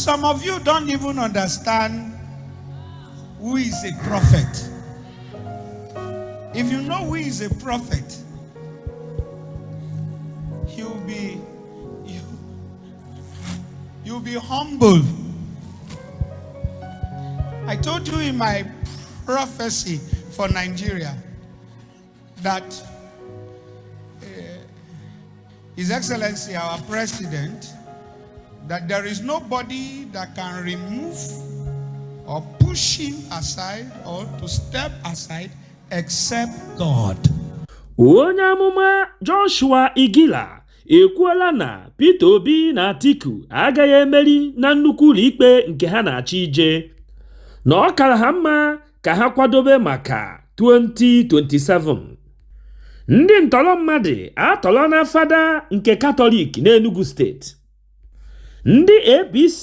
Some of you don't even understand who is a prophet. If you know who is a prophet, you'll be you, you'll be humble. I told you in my prophecy for Nigeria that His Excellency, our President, that there is nobody that can remove or push him aside or to step aside except God. Onye amụma Joshua Iginla ekwuola na Peter Obi na Atiku agaghị emeri na nnukwu ụlọikpe nke ha na-achọ ije, na ọ kara ha mma ka ha kwadobe maka 2027. Ndị ntọrọ mmadụ atọrọ na fada nke Katọlik n'Enugu Steeti. Ndị APC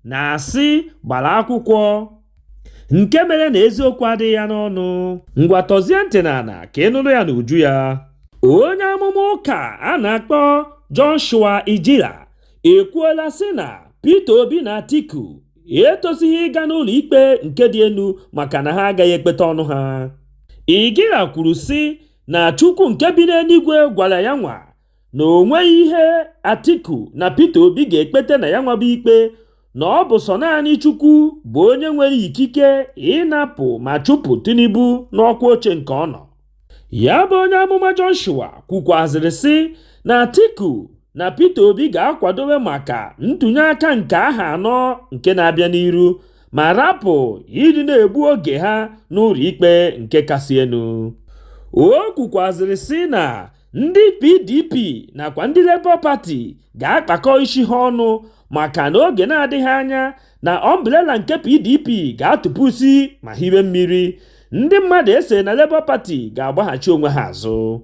na-asị gbara akwụkwọ nke mere na eziokwu adịghị ya n'ọnụ. Ngwa, tọzie ntị n'ala ka ị nụrụ ya n'uju ya. Onye amụma ụka a na-akpọ Joshua Iginla ekwuola sị na Peter Obi na Atiku etosighị ịga n'ụlọ ikpe nke dị elu maka na ha agaghị ekpeta ọnụ ha. Iginla kwuru sị na Chukwu nke bi n'eluigwe gwara ya nwa na o nweghị ihe Atiku na Peter Obi ga-ekpete na ya nwa bụ ikpe, na ọ bụ sọ naanị Chukwu bụ onye nwere ikike ịnapụ ma chụpụ Tinubu n'ọkwa oche nke ọ nọ. Ya bụ onye amụma Joshua kwukwazịrị sị na Atiku na Peter Obi ga-akwadobe maka ntụnye aka nke aha 4 nke na-abịa n'iru, ma rapụ ịdị na-egbu oge ha n'ụlọ ikpe nke kasị elu. O kwukwazịrị sị na ndị PDP nakwa ndị Labour Party ga-akpakọ isi ha ọnụ, maka na oge na-adịghị anya na umbrella nke PDP ga-atụpusi ma hibe mmiri, ndị mmadụ ese na Labour Party ga-agbaghachi onwe ha azụ.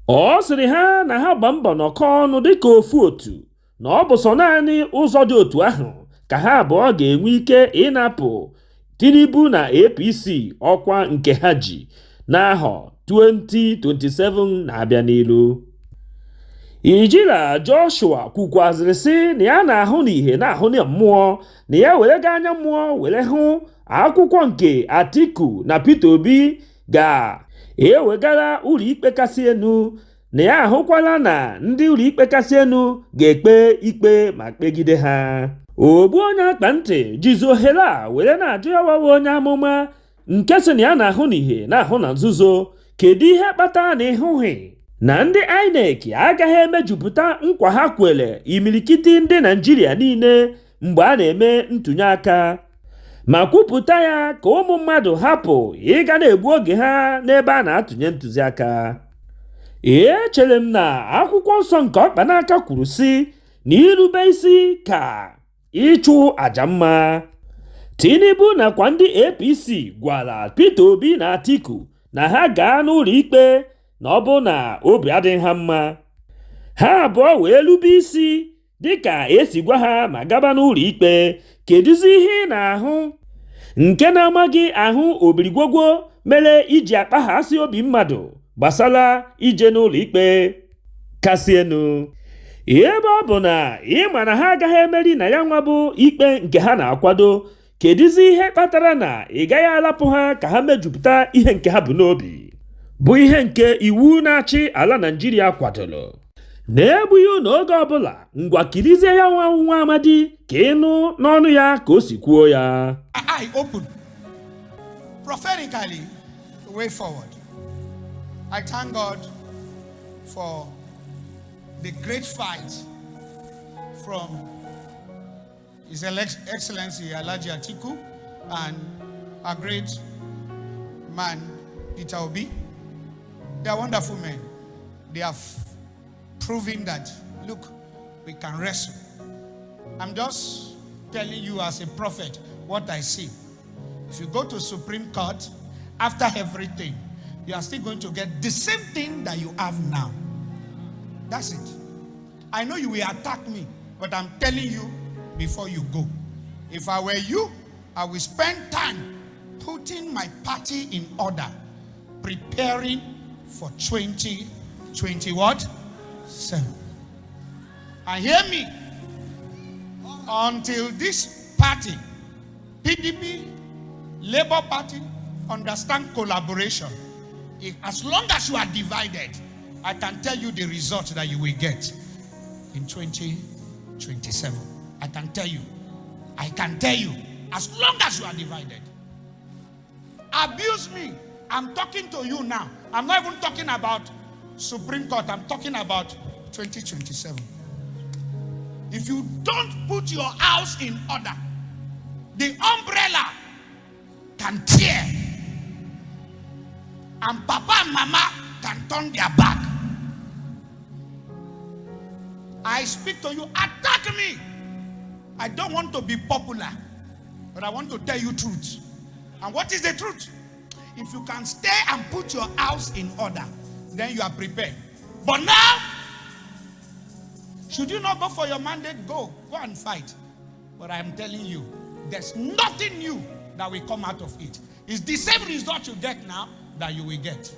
Ọ sịrị ha na ha gba mbọ nọkọ ọnụ dịka ofu otu, na ọ bụ sọ naanị ụzọ dị otu ahụ ka ha abụọ ga-enwe ike ịnapụ Tinubu na APC ọkwa nke ha ji n'ahọ 2027 na-abịa n'ilu. Iginla Joshua kwukwazịrị sị na ya na-ahụ n'ihe na-ahụ na mmụọ, na ya were gaa anya mmụọ were hụ akwụkwọ nke Atiku na Peter Obi ga-ewegara ụlọikpe kasị elu, na ya ahụkwala na ndị ụlọikpe kasị elu ga-ekpe ikpe ma kpegide ha. Ogbu onye akpa ntị jizi ohere a were na-ajụ ya wawa onye amụma nke sị na ya na-ahụ n'ihe na-ahụ na nzuzo, kedu ihe kpatara na ịhụghị na ndị INEC agaghị emejupụta nkwa ha kwere imilikiti ndị Naijiria niile mgbe a na-eme ntụnye aka, ma kwupụta ya ka ụmụ mmadụ hapụ ịga na-egbu oge ha n'ebe a na-atụnye ntụziaka? Echere m na akwụkwọ nsọ nke ọkpa n'aka kwuru sị na irube isi ka ịchụ àjà mma. Tinubu nakwa ndị APC gwara Peter Obi na Atiku na ha gaa n'ụlọ ikpe na ọ bụ na obi adịghị ha mma. Ha abụọ wee rube isi dịka esi gwa ha ma gaba n'ụlọ ikpe. Kedụzi ihe ị na-ahụ nke na-amaghị ahụ obirigwogwo mere iji akpaghasị obi mmadụ gbasara ije n'ụlọ ikpe kasị elu, ebe ọ bụ na ị ma na ha agaghị emeri na ya nwa bụ ikpe nke ha na-akwado? Kedụzi ihe kpatara na ị gaghị alapụ ha ka ha mejupụta ihe nke ha bụ n'obi, bụ ihe nke iwu na-achị ala Naijiria kwadoro? Na-egbughị unu oge ọbụla, ngwa, kirizie ya nwa nwa amadi ka ịnụ n'ọnụ ya ka o si kwuo ya. Eye open. Prophetically, the way forward. I thank God for the great fight from His Excellency Alhaji Atiku and our great man Peter Obi. They are wonderful men. They have proven that, look, we can wrestle. I'm just telling you as a prophet what I see. If you go to Supreme Court, after everything, you are still going to get the same thing that you have now. That's it. I know you will attack me, but I'm telling you before you go. If I were you, I will spend time putting my party in order, preparing for 2020 what? 7. And hear me. Until this party, PDP, Labour Party, understand collaboration. If, as long as you are divided, I can tell you the result that you will get in 2027. I can tell you. I can tell you. As long as you are divided. Abuse me. I'm talking to you now. I'm not even talking about Supreme Court. I'm talking about 2027. If you don't put your house in order, the umbrella can tear. And Papa and Mama can turn their back. I speak to you, attack me. I don't want to be popular, but I want to tell you truth. And what is the truth? If you can stay and put your house in order, then you are prepared. But now, should you not go for your mandate? Go. Go and fight. But I am telling you, there's nothing new that will come out of it. It's the same result you get now that you will get.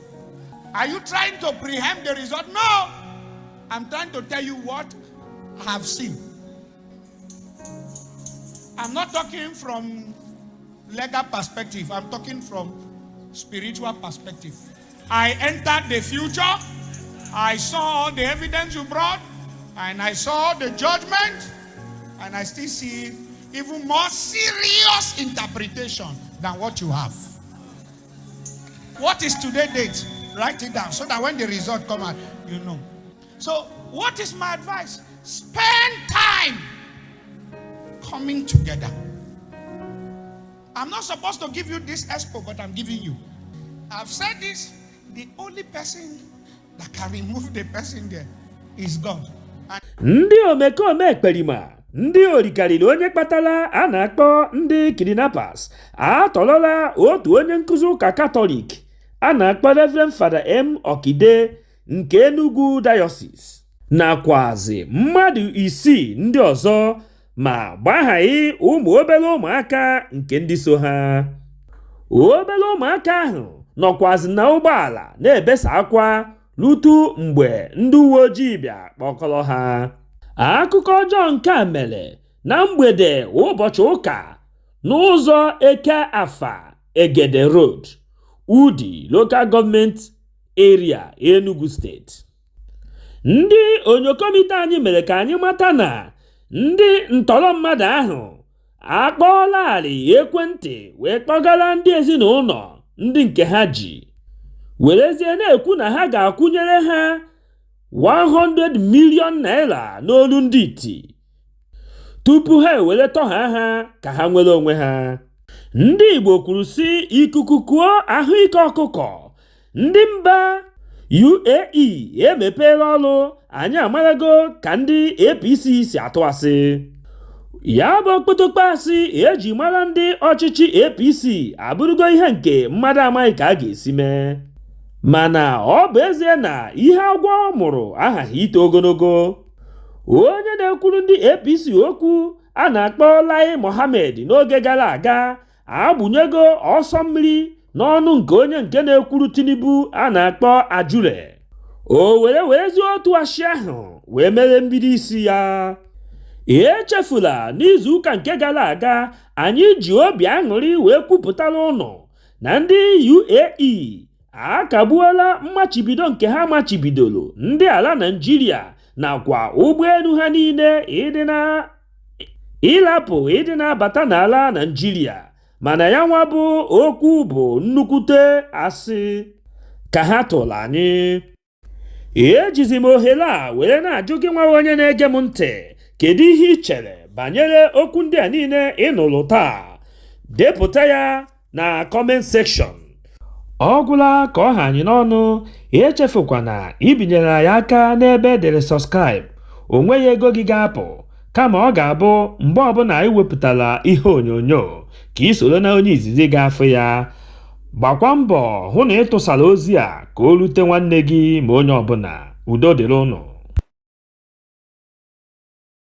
Are you trying to preempt the result? No. I'm trying to tell you what I have seen. I'm not talking from legal perspective. I'm talking from spiritual perspective. I entered the future. I saw all the evidence you brought, and I saw the judgment, and I still see even more serious interpretation than what you have. What is today date? Write it down so that when the result come out, you know. So, what is my advice? Spend time coming together. I'm not supposed to give you this expo, but I'm giving you. I've said this. The only person that can remove the person there is God. And Ndị omekome ekperima ndị orikarịrị onye kpatara a na-akpọ ndị kidnappers atọrọla otu onye nkụzi ụka Katọlik a na-akpọ Reverend Father M. Okide nke Enugu Diocese nakwazi mmadụ isii ndị ọzọ ma gbaghaghị ụmụ obere ụmụaka nke ndị so ha. Obere ụmụaka ahụ nọkwazi na ụgbọala na-ebesa akwa rutu mgbe ndị uwe ojii bịa kpọkọrọ ha. Akụkọ ọjọọ nke a mere na mgbede ụbọchị ụka n'ụzọ Eke Afa Egede Road, Udi Local Government Area, Enugu Steeti. Ndị onyokomite anyị mere ka anyị mata na ndị ntọrọ mmadụ ahụ akpọọlarị ekwentị wee kpọgara ndị ezinụlọ ndị nke ha ji werezie na-ekwu na ha ga-akwụnyere ha 100 million naira n'olu ndị iti tupu ha ewere tọha ha ka ha nwere onwe ha. Ndị Igbo kwuru sị, ikuku kuo ahụike ọkụkọ. Ndị mba UAE emepeela ọrụ. Anyị amarago ka ndị APC si atụ asị. Ya bụ okpotokpo asị eji mara ndị ọchịchị APC abụrụgo ihe nke mmadụ amaghị ka a ga-esi mee, mana ọ bụ ezie na ihe agwọ mụrụ aghaghị ito ogologo. Onye na-ekwuru ndị APC okwu a na-akpọ Lai Mohammed n'oge gara aga agbụnyego ọsọ mmiri n'ọnụ nke onye nke na-ekwuru Tinubu a na-akpọ Ajure, o were werezie otu ashị ahụ wee mere mbido isi ya. Echefula n'izuụka nke gara aga anyị ji obi aṅụrị wee kwupụtara ụnụ na ndị UAE akagbuola mmachibido nke ha machibidoro ndị ala Naịjirịa nakwa ụgbọelu ha niile ịdị na ịlapụ ịdị na-abata n'ala Naịjirịa, mana ya nwa bụ okwu bụ nnukwute asị ka ha tụrụ anyị. Ejizi m ohere a were na-ajụ gị nwa onye na-ege m ntị, kedu ihe ị chere banyere okwu ndị a niile ị nụrụ taa? Depụta ya na comment section. Ọ gwụla ka ọ ha anyị n'ọnụ. Echefukwana ibinyere anyị aka n'ebe edere subscribe. O nweghị ego gị ga-apụ, kama ọ ga-abụ mgbe ọbụla anyị wepụtara ihe onyonyo ka ị soro na onye izizi ga-afụ ya. Gbakwa mbọ hụ na ị tụsara ozi a ka o rute nwanne gị ma onye ọbụla. Udo dịrị ụnụ.